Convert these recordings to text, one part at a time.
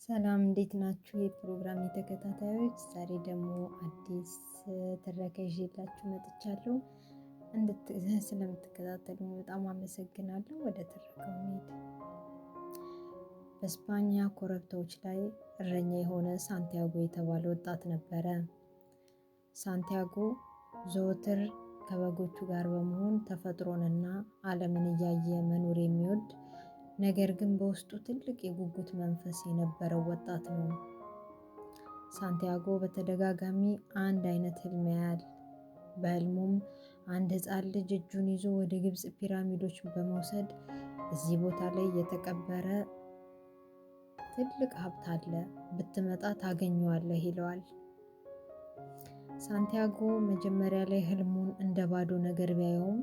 ሰላም እንዴት ናችሁ? የፕሮግራም ተከታታዮች፣ ዛሬ ደግሞ አዲስ ትረካ ይዤላችሁ መጥቻለሁ። ስለምትከታተሉኝ በጣም አመሰግናለሁ። ወደ ትረካው እንሂድ። በስፓኛ ኮረብታዎች ላይ እረኛ የሆነ ሳንቲያጎ የተባለ ወጣት ነበረ። ሳንቲያጎ ዘወትር ከበጎቹ ጋር በመሆን ተፈጥሮንና ዓለምን እያየ መኖር የሚወድ፣ ነገር ግን በውስጡ ትልቅ የጉጉት መንፈስ የነበረው ወጣት ነው። ሳንቲያጎ በተደጋጋሚ አንድ አይነት ህልም ያያል። በህልሙም አንድ ሕፃን ልጅ እጁን ይዞ ወደ ግብፅ ፒራሚዶች በመውሰድ እዚህ ቦታ ላይ የተቀበረ ትልቅ ሀብት አለ፣ ብትመጣ ታገኘዋለህ ይለዋል። ሳንቲያጎ መጀመሪያ ላይ ህልሙን እንደ ባዶ ነገር ቢያየውም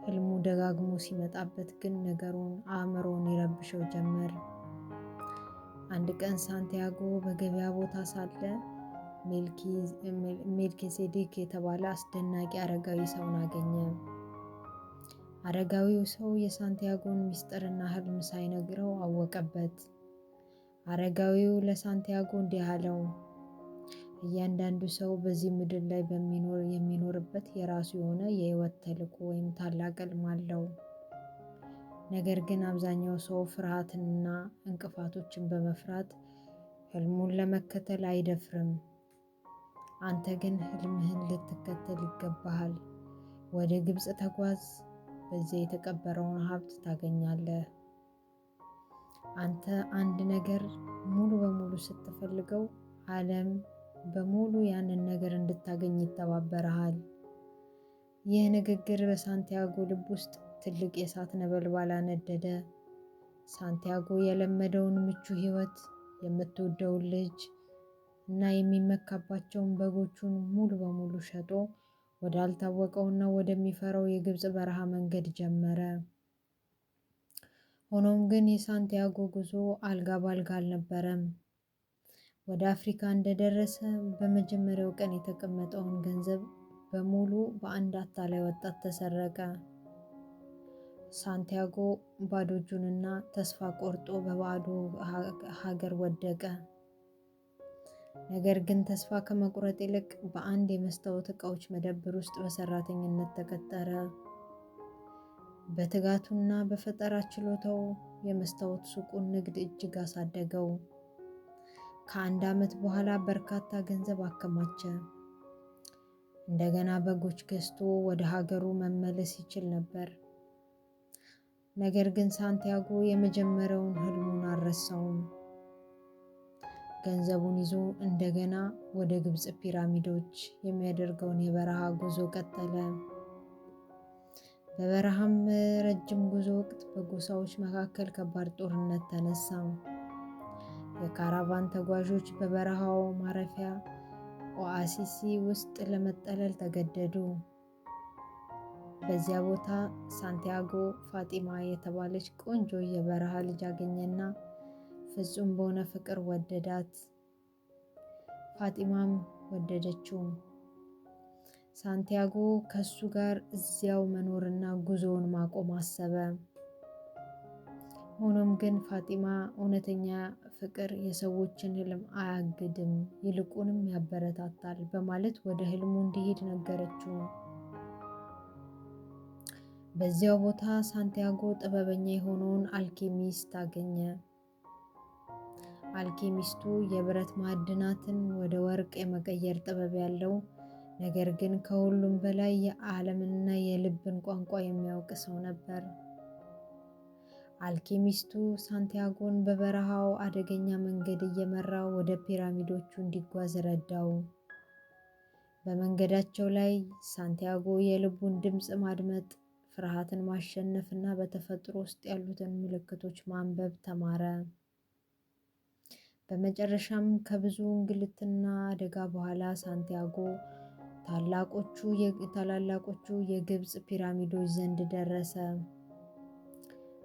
ህልሙ ደጋግሞ ሲመጣበት ግን ነገሩን አእምሮውን ይረብሸው ጀመር። አንድ ቀን ሳንቲያጎ በገበያ ቦታ ሳለ ሜልኪሴዴክ የተባለ አስደናቂ አረጋዊ ሰውን አገኘ። አረጋዊው ሰው የሳንቲያጎን ምስጢርና ህልም ሳይነግረው አወቀበት። አረጋዊው ለሳንቲያጎ እንዲህ አለው፣ እያንዳንዱ ሰው በዚህ ምድር ላይ በሚኖር የሚኖርበት የራሱ የሆነ የህይወት ተልዕኮ ወይም ታላቅ ህልም አለው። ነገር ግን አብዛኛው ሰው ፍርሃትንና እንቅፋቶችን በመፍራት ህልሙን ለመከተል አይደፍርም። አንተ ግን ህልምህን ልትከተል ይገባሃል። ወደ ግብፅ ተጓዝ፣ በዚያ የተቀበረውን ሀብት ታገኛለህ። አንተ አንድ ነገር ሙሉ በሙሉ ስትፈልገው ዓለም በሙሉ ያንን ነገር እንድታገኝ ይተባበረሃል። ይህ ንግግር በሳንቲያጎ ልብ ውስጥ ትልቅ የእሳት ነበልባል አነደደ። ሳንቲያጎ የለመደውን ምቹ ህይወት፣ የምትወደውን ልጅ እና የሚመካባቸውን በጎቹን ሙሉ በሙሉ ሸጦ ወዳልታወቀውና ወደሚፈራው የግብፅ በረሃ መንገድ ጀመረ። ሆኖም ግን የሳንቲያጎ ጉዞ አልጋ ባልጋ አልነበረም። ወደ አፍሪካ እንደደረሰ በመጀመሪያው ቀን የተቀመጠውን ገንዘብ በሙሉ በአንድ አታላይ ወጣት ተሰረቀ። ሳንቲያጎ ባዶ እጁንና ተስፋ ቆርጦ በባዶ ሀገር ወደቀ። ነገር ግን ተስፋ ከመቁረጥ ይልቅ በአንድ የመስታወት ዕቃዎች መደብር ውስጥ በሰራተኝነት ተቀጠረ። በትጋቱና በፈጠራ ችሎታው የመስታወት ሱቁን ንግድ እጅግ አሳደገው። ከአንድ ዓመት በኋላ በርካታ ገንዘብ አከማቸ። እንደገና በጎች ገዝቶ ወደ ሀገሩ መመለስ ይችል ነበር። ነገር ግን ሳንቲያጎ የመጀመሪያውን ህልሙን አልረሳውም። ገንዘቡን ይዞ እንደገና ወደ ግብፅ ፒራሚዶች የሚያደርገውን የበረሃ ጉዞ ቀጠለ። በበረሃም ረጅም ጉዞ ወቅት በጎሳዎች መካከል ከባድ ጦርነት ተነሳ። የካራቫን ተጓዦች በበረሃው ማረፊያ ኦአሲሲ ውስጥ ለመጠለል ተገደዱ። በዚያ ቦታ ሳንቲያጎ ፋጢማ የተባለች ቆንጆ የበረሃ ልጅ አገኘና ፍጹም በሆነ ፍቅር ወደዳት። ፋጢማም ወደደችው። ሳንቲያጎ ከሱ ጋር እዚያው መኖርና ጉዞውን ማቆም አሰበ። ሆኖም ግን ፋጢማ እውነተኛ ፍቅር የሰዎችን ህልም አያግድም፣ ይልቁንም ያበረታታል በማለት ወደ ህልሙ እንዲሄድ ነገረችው። በዚያው ቦታ ሳንቲያጎ ጥበበኛ የሆነውን አልኬሚስት አገኘ። አልኬሚስቱ የብረት ማዕድናትን ወደ ወርቅ የመቀየር ጥበብ ያለው፣ ነገር ግን ከሁሉም በላይ የዓለምንና የልብን ቋንቋ የሚያውቅ ሰው ነበር። አልኬሚስቱ ሳንቲያጎን በበረሃው አደገኛ መንገድ እየመራ ወደ ፒራሚዶቹ እንዲጓዝ ረዳው። በመንገዳቸው ላይ ሳንቲያጎ የልቡን ድምፅ ማድመጥ፣ ፍርሃትን ማሸነፍ እና በተፈጥሮ ውስጥ ያሉትን ምልክቶች ማንበብ ተማረ። በመጨረሻም ከብዙ እንግልትና አደጋ በኋላ ሳንቲያጎ ታላላቆቹ የግብፅ ፒራሚዶች ዘንድ ደረሰ።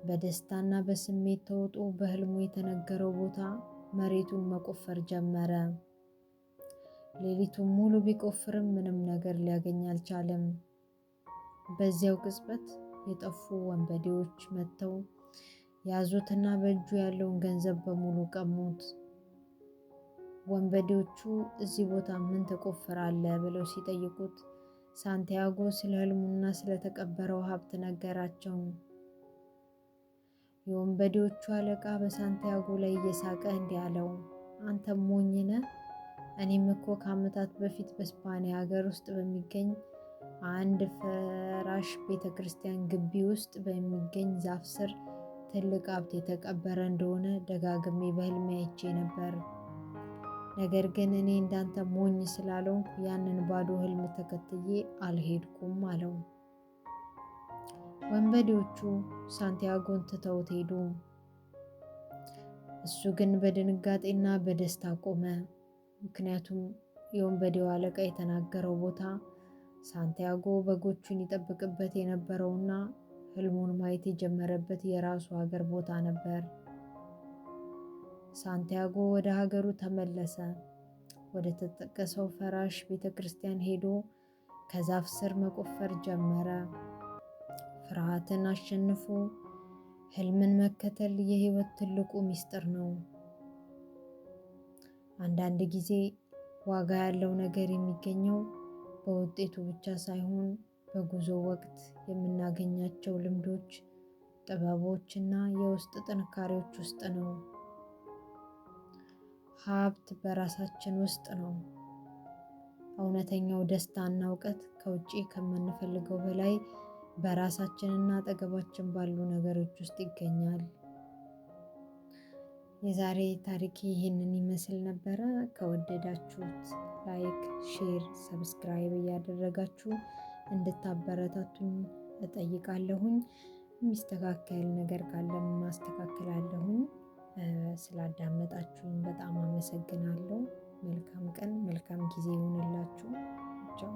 በደስታና በስሜት ተውጦ በህልሙ የተነገረው ቦታ መሬቱን መቆፈር ጀመረ። ሌሊቱን ሙሉ ቢቆፍርም ምንም ነገር ሊያገኝ አልቻለም። በዚያው ቅጽበት የጠፉ ወንበዴዎች መጥተው ያዙትና በእጁ ያለውን ገንዘብ በሙሉ ቀሙት። ወንበዴዎቹ እዚህ ቦታ ምን ትቆፍራለህ ብለው ሲጠይቁት ሳንቲያጎ ስለ ህልሙና ስለተቀበረው ሀብት ነገራቸው። የወንበዴዎቹ አለቃ በሳንቲያጎ ላይ እየሳቀ እንዲህ አለው፣ አንተ ሞኝ ነህ። እኔም እኮ ከዓመታት በፊት በስፓኒያ ሀገር ውስጥ በሚገኝ አንድ ፈራሽ ቤተ ክርስቲያን ግቢ ውስጥ በሚገኝ ዛፍ ስር ትልቅ ሀብት የተቀበረ እንደሆነ ደጋግሜ በህልሜ አይቼ ነበር። ነገር ግን እኔ እንዳንተ ሞኝ ስላልሆንኩ ያንን ባዶ ህልም ተከትዬ አልሄድኩም አለው። ወንበዴዎቹ ሳንቲያጎን ትተውት ሄዱ። እሱ ግን በድንጋጤና በደስታ ቆመ። ምክንያቱም የወንበዴው አለቃ የተናገረው ቦታ ሳንቲያጎ በጎቹን ይጠብቅበት የነበረውና ህልሙን ማየት የጀመረበት የራሱ ሀገር ቦታ ነበር። ሳንቲያጎ ወደ ሀገሩ ተመለሰ። ወደ ተጠቀሰው ፈራሽ ቤተ ክርስቲያን ሄዶ ከዛፍ ስር መቆፈር ጀመረ። ፍርሃትን አሸንፎ ህልምን መከተል የህይወት ትልቁ ምስጢር ነው። አንዳንድ ጊዜ ዋጋ ያለው ነገር የሚገኘው በውጤቱ ብቻ ሳይሆን በጉዞ ወቅት የምናገኛቸው ልምዶች፣ ጥበቦች እና የውስጥ ጥንካሬዎች ውስጥ ነው። ሀብት በራሳችን ውስጥ ነው። እውነተኛው ደስታና እውቀት ከውጪ ከምንፈልገው በላይ በራሳችንና አጠገባችን ባሉ ነገሮች ውስጥ ይገኛል። የዛሬ ታሪክ ይህንን ይመስል ነበረ። ከወደዳችሁት like፣ share፣ subscribe እያደረጋችሁ እንድታበረታቱኝ እጠይቃለሁኝ። የሚስተካከል ነገር ካለም ማስተካከላለሁኝ። ስላዳመጣችሁኝ በጣም አመሰግናለሁ። መልካም ቀን፣ መልካም ጊዜ ይሁንላችሁ። ቻው።